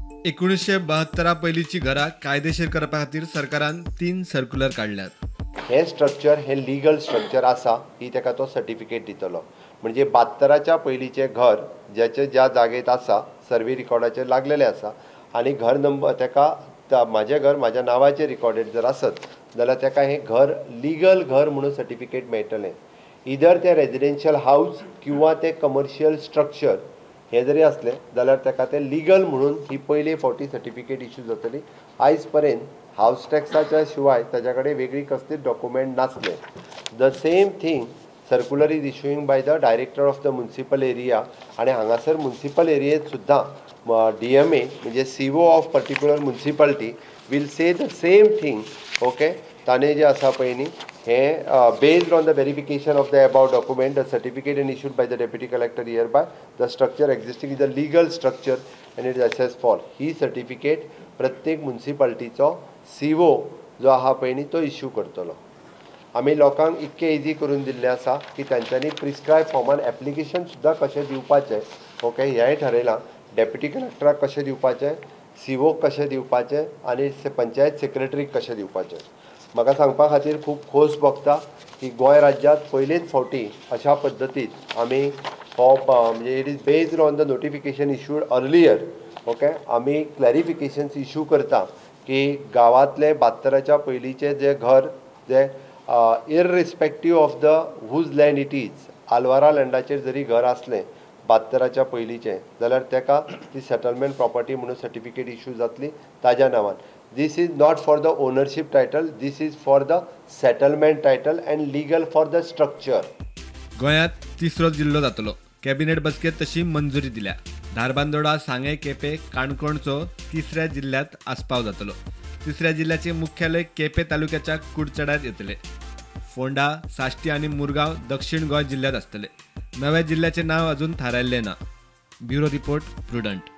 1972 पयलींची घरां कायदेशीर करपा खातीर सरकारान 3 सर्क्युलर काडल्यात. हें स्ट्रक्चर हें लिगल स्ट्रक्चर आसा ही ताका तो सर्टिफिकेट दितलो. म्हणजे 72च्या पयलींचें घर ज्याचे ज्या जागेत आसा सर्वे रिकॉर्डाचेर लागलेलें आसा आनी घर नंबर ताका म्हाजें घर म्हाज्या नांवाचेर रिकॉर्डेड जर आसत जाल्यार ताका हें घर लिगल घर म्हणून सर्टिफिकेट मेळटलें. इदर तें रेजिडेन्शियल हावज किंवा तें कमर्शियल स्ट्रक्चर हें जरी आसलें जाल्यार ताका तें लिगल म्हणून ही पयले फावटी सर्टिफिकेट इशू जातली. आयज पर्यंत हावज टॅक्साच्या शिवाय ताच्या कडेन वेगळी कसलीच डॉक्युमेंट नासलें. The same thing circular is issuing by the director of the municipal area आनी हांगासर मुन्सिपल एरियेंत सुद्दां DMA म्हणजे CO of particular municipality will say the same thing. Okay, ताणें जें आसा पळय न्ही हें based on the verification of the above document the certificate and issued by the deputy collector hereby the structure existing is a legal structure and it is assess for. He certificate प्रत्येक मुन्सिपालिटीचो CO जो आहा पळय न्ही तो issue करतलो. आमी लोकांक इतकें इजी करून दिल्लें आसा की तांच्यांनी प्रिस्क्रायब फॉर्मान एप्लिकेशन सुद्दां कशें दिवपाचें ओके हेंय ठरयलां. डेप्युटी कलेक्टराक कशें दिवपाचें, सीओक कशें दिवपाचें आनी पंचायत सेक्रेटरीक कशें दिवपाचें. म्हाका सांगपा खातीर खूब खोस भोगता की गोंय राज्यांत पयलेच फावटी अशा पद्दतीन आमी हो म्हणजे it is based on the notification issued earlier. Okay, आमी क्लॅरिफिकेशन्स इशू करता की गांवांतले 72च्या पयलींचें जें घर जें irrespective of the whose land it is, Alvara लँडाचेर जरी घर आसलें 72च्या पयलींचें जाल्यार ताका ती सेटलमेंट प्रॉपर्टी म्हणून सर्टिफिकेट इशू जातली ताज्या नांवान. This is not for the ownership title, this is for the settlement title and legal for the structure. गोंयांत तिसरो जिल्लो जातलो. कॅबिनेट बसकेत तशी मंजुरी दिल्या. धारबांदोडा, सांगें, केपें, काणकोणचो तिसऱ्या जिल्ल्यांत आस्पाव जातलो. तिसऱ्या जिल्ल्याचे मुख्यालय केपें तालुक्याच्या कुडचड्यार येतले. फोंडा, साश्टी आनी मुरगांव दक्षिण गोंय जिल्ल्यांत आसतले. नव्या जिल्ल्याचें नांव अजून थारायल्लें ना. Bureau report, Prudent.